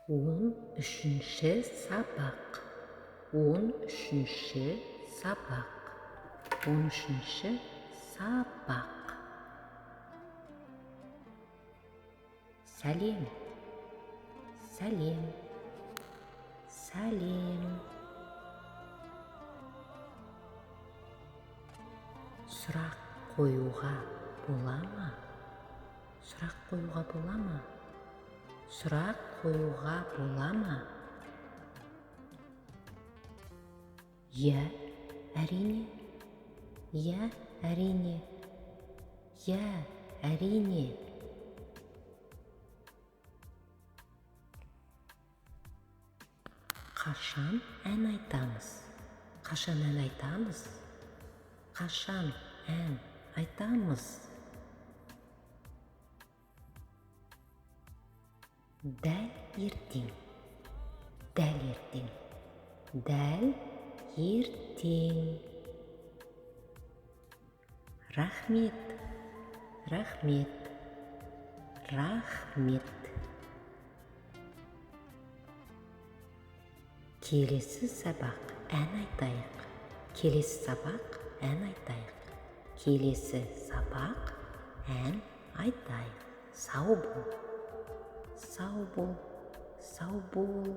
13-сабақ, 13-сабақ, 13-сабақ. Сәлем, сәлем, сәлем. Сұрақ қоюға бола ма? Сұрақ қоюға бола ма? Сұрақ қоюға бола ма? Иә, әрине. Иә, әрине. Иә, әрине. Қашан ән айтамыз? Қашан ән айтамыз? Қашан ән айтамыз? Дәл ертең, дәл ертең, дәл ертең. Рахмет, рахмет, рахмет. Келесі сабақ ән айтайық. Келесі сабақ ән айтайық. Келесі сабақ ән айтайық. Сау бол, сау бол, сау бол.